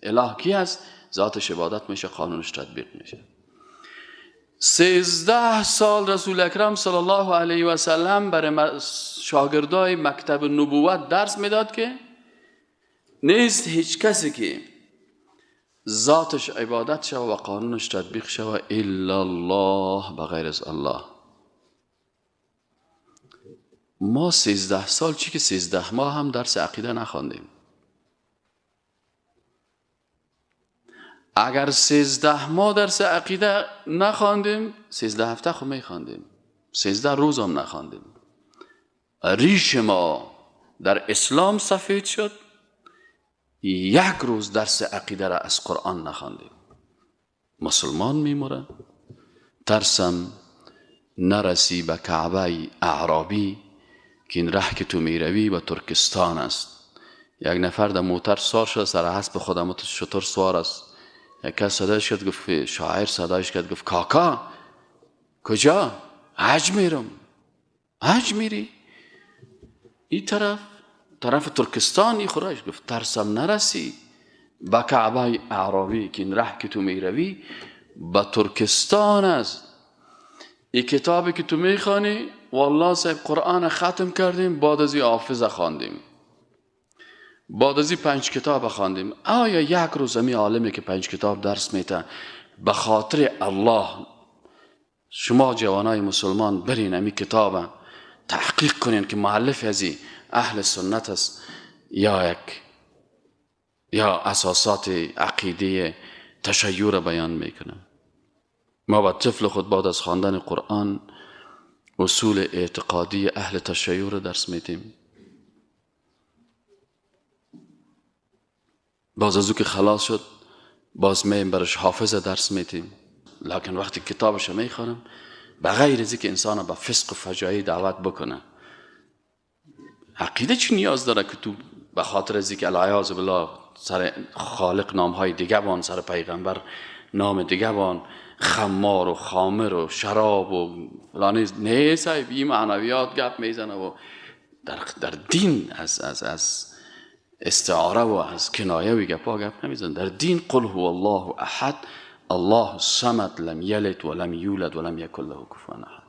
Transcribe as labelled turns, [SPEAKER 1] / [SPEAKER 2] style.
[SPEAKER 1] اله کی است؟ ذاتش عبادت میشه، قانونش تطبیق میشه. 13 سال رسول اکرم صلی الله علیه و سلم برای شاگردای مکتب نبوت درس میداد که نیست هیچ کسی که ذاتش عبادت شوه و قانونش تطبیق شوه الا الله، بغیر از الله. ما 13 سال چی که 13 ماه هم درس عقیده نخواندیم. اگر 13 ماه درس عقیده نخواندیم، 13 هفته خو میخواندیم، 13 روز هم نخواندیم. ریش ما در اسلام سفید شد، یک روز درس عقیده را از قرآن نخواندیم. مسلمان میموره، ترسم نرسی به کعبه اعرابی که این ره که تو میروی به ترکستان است. یک نفر در موتر سوار شد، سر حسب خدمات شتر سوار است. یک کس صدایش کرد، گفت شاعر صدایش کرد، گفت کاکا کجا؟ حج میرم. حج میری؟ این طرف طرف ترکستان. ای خورش گفت ترسم نرسی به کعبه اعرابی که این ره که تو میروی به ترکستان است. این کتابی که تو میخوانی والله صاحب قرآن ختم کردیم، بعد از این حافظ خواندیم، بعد از این 5 کتاب خواندیم. آیا یک روز می عالمی که 5 کتاب درس میته به خاطر الله شما جوانای مسلمان برین امی کتاب تحقیق کنین که مؤلف ازی اهل سنت است یا یک یا اساسات عقیده تشیع را بیان میکنه؟ ما با طفل خود بعد از خواندن قرآن اصول اعتقادی اهل تشیع را درس میدیم. باز از او که خلاص شد باز میم برش حافظ درس میدیم. لکن وقتی کتابش میخوانم بغیر از که انسان به فسق و فجایع دعوت بکنه، عقیده چی نیاز داره که تو به خاطر از که العیاذ بالله سر خالق نامهای دیگه بان، سر پیغمبر نام دیگه بان، خمار و خامر و شراب و فلانی نه صاحب این معنویات گپ میزنه و در دین از استعاره و از کنایه و گپا گپ نمیزنه. در دین قل هو الله احد الله الصمد لم یلد ولم یولد ولم یکن له کفوا احد.